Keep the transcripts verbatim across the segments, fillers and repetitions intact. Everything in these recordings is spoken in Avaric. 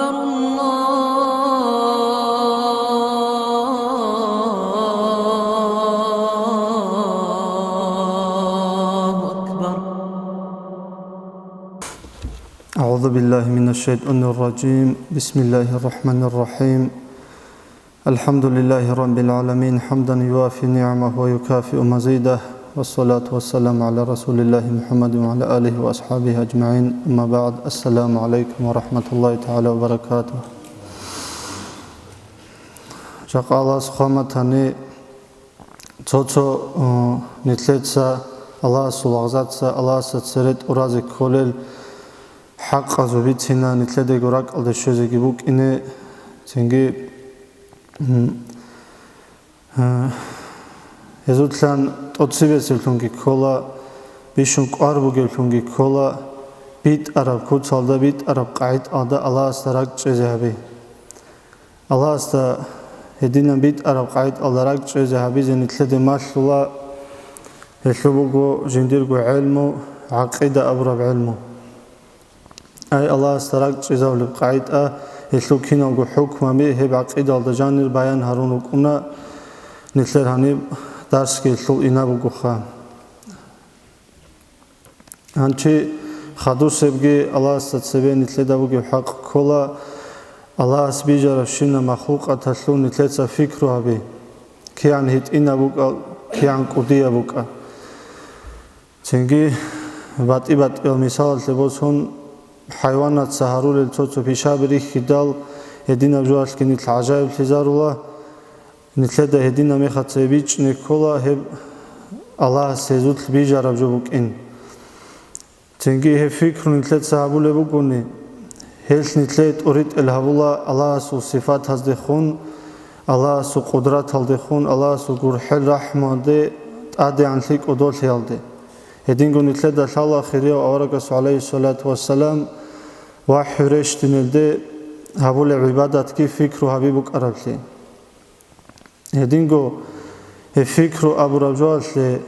الله أكبر. أعوذ بالله من الشيطان الرجيم. بسم الله الرحمن الرحيم. الحمد لله رب العالمين، حمدا يوافي نعمه ويكافئ مزيده، والصلاة والسلام على رسول الله محمد وعلى آله وأصحابه أجمعين. أما بعد، السلام عليكم ورحمة الله تعالى وبركاته. Жакъа Аллагьас хъван батани, цо-цо, э, нилъеца Аллагьасул лагъзаца, Аллагьасда цере тӀуразе кколел хӀакъазул бицина, нилъедаго ракӀалде щвезеги букӀине, цинги, м, э, гьезулъан тӀоцебесеблъунги ккола, бищун кӀвар бугеблъунги ккола, битӀараб куцалда, битӀараб къагӀидалда Аллагьасда ракӀчӀезе гьабе. Аллагьасда гьединан битӀараб къагӀидалда ракӀчӀезе гьабизе нилъеде малъула, гьелъул буго жиндирго гӀелму, гӀакъида абураб гӀелму. Ай Аллагьасда ракӀчӀезавулеб къагӀида, гьелъул киналго хӀукмаби гьеб гӀакъидалда жанир баян гьарун рукӀуна, нилъер гьаниб дарсги гьелъул ина бугоха. Гьанчи хадусебги Аллагьасда цебе нилъеда бугеб хӀакъ ккола, Аллагьас бижарабщина махлукъаталъул нилъеца фикру гьаби, кигӀан гьитӀинаб букӀа, кигӀан кӀудияб букӀа. Цинги батӀи-батӀиял мисалалъе босун, хӀайванаца гьарулел цо-цо пишаби рихьидал, гьединаб жоялъги нилъ гӀажаиблъизарула. Нилъеда гьединаб мехаца гьеб бичӀчӀине ккола, гьеб Аллагьас гьезулъ бижараб жо букӀин. Цинги гьеб фикру нилъеца гьабулеб бугони, гьелъ нилъее тӀуритӀел гьабула Аллагьасул сифатаздехун, Аллагьасул къудраталдехун, Аллагьасул гурхӀел рахӀмуялде, тӀадегӀанлъи кӀодолъиялде. Гьединго нилъеда лъала хирияв аварагас, гӀалайгьиссалату вассалам, вахӀю рещтӀинелде гьабулеб гӀибадатги фикру гьаби букӀараблъи. Гьединго гьеб фикру абураб жоялъе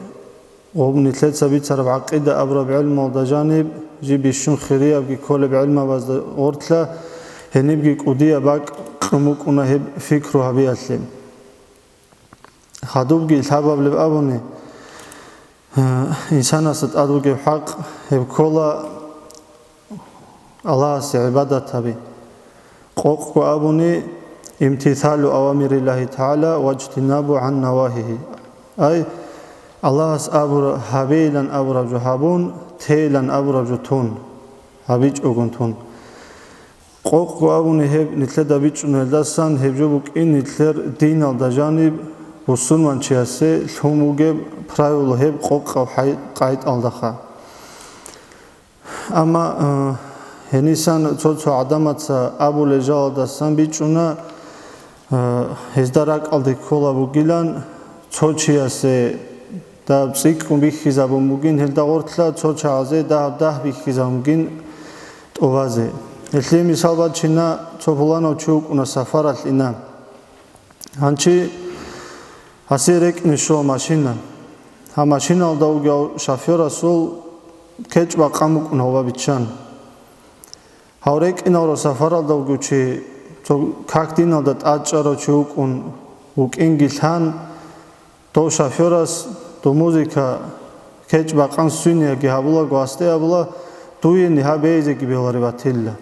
ва нилъеца бицараб гӀакъида абураб гӀелмуялда жаниб, жиб бищун хириябги кколеб гӀелмабазда гъоркьа, гьенибги кӀудияб бакӀ кьун букӀуна гьеб фикру гьабиялъе. Хадубги лъабаблеб абуни, инсанасда тӀад бугеб хӀакъ гьеб ккола Аллагьасе гӀибадат гьаби. Къокъго абуни, имтисалу авамириллагьи тагӀала важтинабу гӀан навагьигьи. Ай, Аллагьас абура-, гьабейилан абураб жо гьабун, тейилан абураб жо тун, гьабичӀогун тун. Къокъго абуни гьеб нилъеда бичӀчӀунелдасан гьеб жо букӀин нилъер диналда жаниб бусурманчиясе лъун бугеб правило гьеб къокъаб хӀай-, къагӀидалдаха. Амма, э, гьенисан цо-цо гӀадамаца абулел жалалдасан бичӀчӀуна, э, гьезда ракӀалде ккола бугилан, цо чиясе дагьаб цӀикӀкӀун бихьизабун бугин гьелда гъоркьа, цо чагӀазе дагьаб дагь бихьизабун бугин тӀубазе. Гьелъие мисал бачина, цо пуланав чи вукӀуна сафаралъ ина. Гьанчи гьасие рекӀне щола машина. Гьаб машиналда вугев шофёрасул кечӀ бакъан букӀун гьав биччан. Гьав рекӀинавра сафаралда вугев чи, цо как диналда тӀадчӀарав чи вукӀун вукӀинги лъан, дов шофёрас, дов музыка кечӀ бакъан свинияги гьабулаго гьасде абула, дуе нигьа бейизеги бегьулареб батила.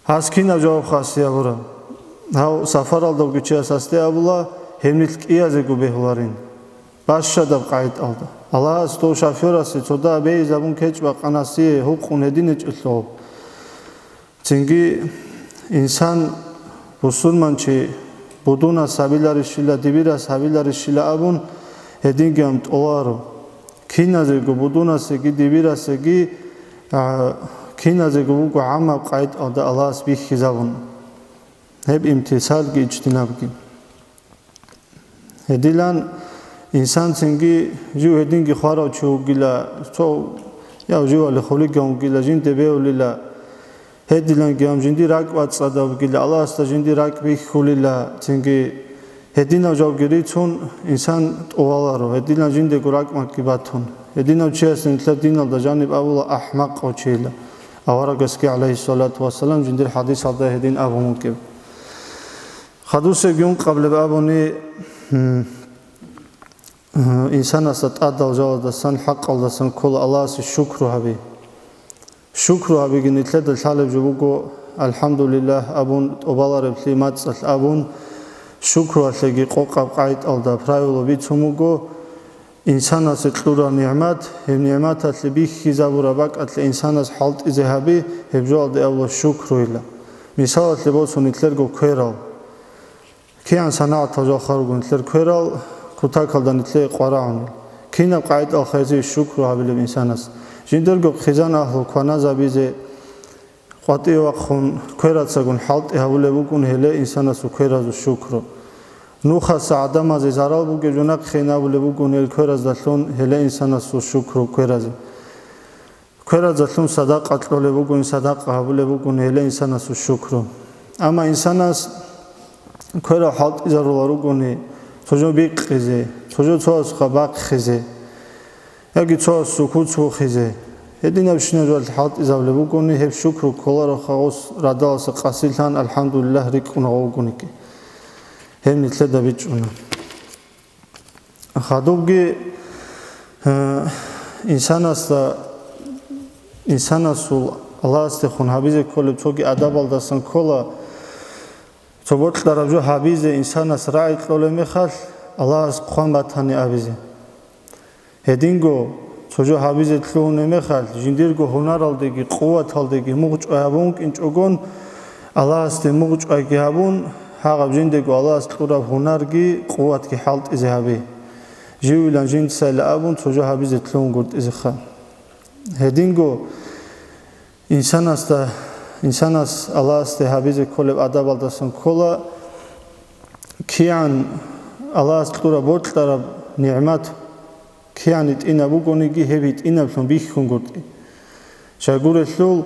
Гьас кинаб жаваб хасияб гьабураб? Гьав сафаралда вугев чияс гьасде абула, гьеб нилъ кӀиязего бегьуларин. Бащадаб къагӀидалда. Аллагьас дов шофёрасе цо дагь бейизабун кечӀ бакъан гьасие гьукъун гьединечӀелъул. Цинги инсан, бусурманчи, будунас гьабиларищила, дибирас гьабиларищила абун, гьединги ам тӀоларо. Киназего, будунасеги дибирасеги, а, киназего буго гӀаммаб къагӀидалда Аллагьас бихьизабун. Гьеб имтисалги ижтинабги. Гьедилан инсан цинги жив гьединги хварав чи вугила, цо, яв живали хулиган вугила, жинде бевлила, гьедиланги гьам жиндир ракӀ вацӀцӀадаб бугила, Аллагьасда жиндир ракӀ бихьулила, цинги гьединав жавги рицун инсан тӀуваларо, гьедилан жиндего ракӀ-макӀги батун. Гьединав чияс нилъер диналда жаниб абула ахӀмакъав чийила. аварагасги, гӀалайгьиссалату вассалам, жиндир хӀадисалда гьедин абун вукӀеб. Хадусеб юнкъаблеб абуни, м, Инсанасда тӀадал жалаздасан, хӀакъалдасан ккола Аллагьасе шукру гьаби. Шукру гьабиги нилъеда лъалеб жо буго, «АлхӀамдулиллагь» абун, тӀубалареблъи мацӀалъ абун, шукруялъеги къокъаб къагӀидалда правило бицун буго, инсанасе кьураб нигӀмат, гьеб нигӀматалъе бихьизабураб бакӀалъе инсанас хӀалтӀизе гьаби, гьеб жоялде абула шукруйилан. Мисалалъе босун нилъерго кверал. КигӀан санагӀатал жал хал руго нилъер кверал, кутакалда нилъее къварагӀунел. Кинаб къагӀидалха гьезие шукру гьабилеб инсанас? Жиндирго хъизан-агьлу кваназабизе къватӀиве вахъун, кверацагун хӀалтӀи гьабулеб букӀун гьеле инсанасул кверазул шукру. Нухаса гӀадамазе зарал бугеб жо нахъе инабулеб бугун гьел квераздалъун гьеле инсанасул шукру кверазе. Квераздалъун садакъа кьолеб бугони, садакъа гьабулеб бугони гьеле инсанасул шукру. Амма инсанас кверал хӀалтӀизарула ругони, цо жо бикъизе, цо жо цоясухъа бахъизе, яги цоясул куц бухизе, гьединабщинаб жоялъе хӀалтӀизабулеб бугони, гьеб шукру кколароха гъос радаласа къасилъан, «АлхӀамдулиллагь» рикӀкӀуна вугониги. Гьеб нилъеда бичӀчӀуна. Хадубги, э, инсанасда, инсанасул Аллагьасдехун гьабизе кколеб цоги адабалдасан ккола, цо бокьараб жо гьабизе инсанас рагӀи кьолеб мехалъ, Аллагьас хъван батани абизе. Гьединго, цо жо гьабизе лъугьунеб мехалъ, жиндирго гьунаралдеги къуваталдеги мугъчӀвай гьабун вукӀинчӀогон, Аллагьасде мугъчӀвайги гьабун, гьагъаб жиндего Аллагьас кьураб гьунарги къуватги хӀалтӀизе гьабе. Живилан жинцайилан абун цо жо гьабизе лъугьунгутӀизеха. Гьединго инсанасда, инсанас Аллагьасде гьабизе кколеб адабалдасан ккола, кигӀан Аллагьас кьураб бокьараб нигӀмат кигӀан гьитӀинаб бугониги, гьеб гьитӀинаблъун бихьунгутӀи. Щайгурелъул,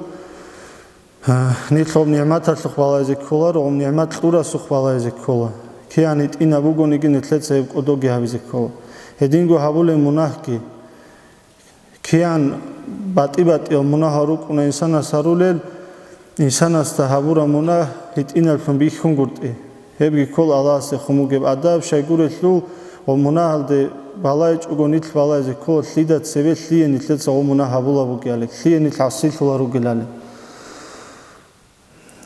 а, нилъ гъоб нигӀматалъухъ балайзе кколаро, гъоб нигӀмат кьурасухъ балайзе ккола. КигӀан гьитӀинаб бугониги, нилъеца гьеб кӀодоги гьабизе ккола. Гьединго гьабулеб мунагьги. КигӀан батӀи-батӀиял мунагьал рукӀуна инсанас гьарулел, инсанасда гьабураб мунагь гьитӀинаблъун бихьунгутӀи. Гьебги ккола Аллагьасдехун бугеб адаб, щайгурелъул ва мунагьалде балайчӀого нилъ балайзе ккола, лъида цебе лъие нилъеца гъо мунагь гьабулаб бугеали, лъие нилъ гӀасилъула ругелали.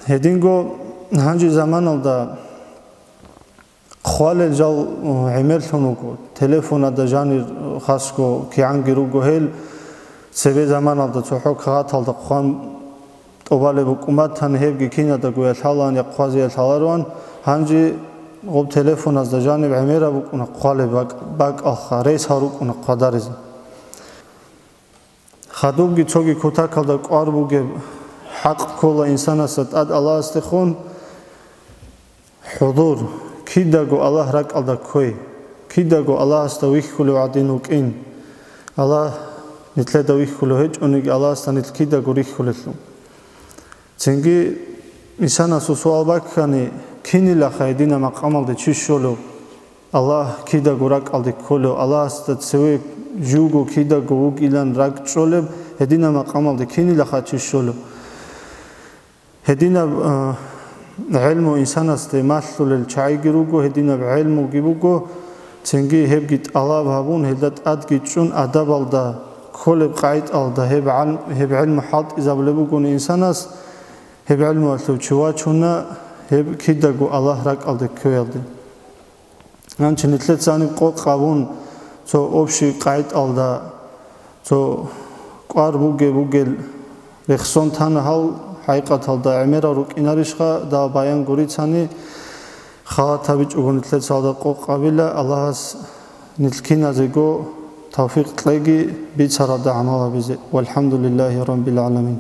Гьединго гьанже заманалда хъвалел жал, э, гӀемерлъун вуго. Телефонада жанир, э, хасго кигӀанги руго гьел, цебе заманалда цохӀо кагъаталда хъван тӀубалеб букӀун батани, гьебги кинадаго я лъалаан, я хъвазе я лъалароан, гьанже гъоб телефоназда жаниб гӀемераб букӀуна хъвалеб бакӀ-, бакӀалха, рес гьал рукӀуна хъвадаризе. Хадубги цоги кутакалда кӀвар бугеб хӀакъ ккола инсанасда тӀад Аллагьасдехун, хӀудур, кидаго Аллагь ракӀалда кквей, кидаго Аллагьасда вихьулев гӀадин вукӀин, Аллагь нилъеда вихьулев гьечӀониги, Аллагьасда нилъ кидаго рихьулелъул. Цинги инсанасул суал баккани, кинилаха гьединаб макъамалде чи щолев? Аллагь кидаго ракӀалде кколев, Аллагьасда цеве живго кидаго вугилан ракӀчӀолеб гьединаб макъамалде кинилаха чи щолев? Гьединаб, а, гӀелму инсанасде малъулел чагӀиги руго, гьединаб гӀелмуги буго, цинги гьебги тӀалаб гьабун, гьелда тӀадги чӀун адабалда кколеб къагӀидалда гьеб гӀалм-, гьеб гӀелму хӀалтӀизабулеб бугони инсанас, гьеб гӀелмуялъул чи вачуна, гьеб кидаго Аллагь ракӀалде кквеялде. Гьанже нилъеца гьаниб къокъ гьабун, цо общий къагӀидалда, цо кӀвар бугеб-бугел рехсон тана гьал, хӀакъикъаталда гӀемерал рукӀинарищха, дагьаб баян гурицани, халат гьабичӀого нилъеца гьалда къокъ гьабила, Аллагьас нилъ киназего тавфикъ кьеги бицаралда гӀамал гьабизе. ВалхӀамдулиллагьи раббил гӀаламин.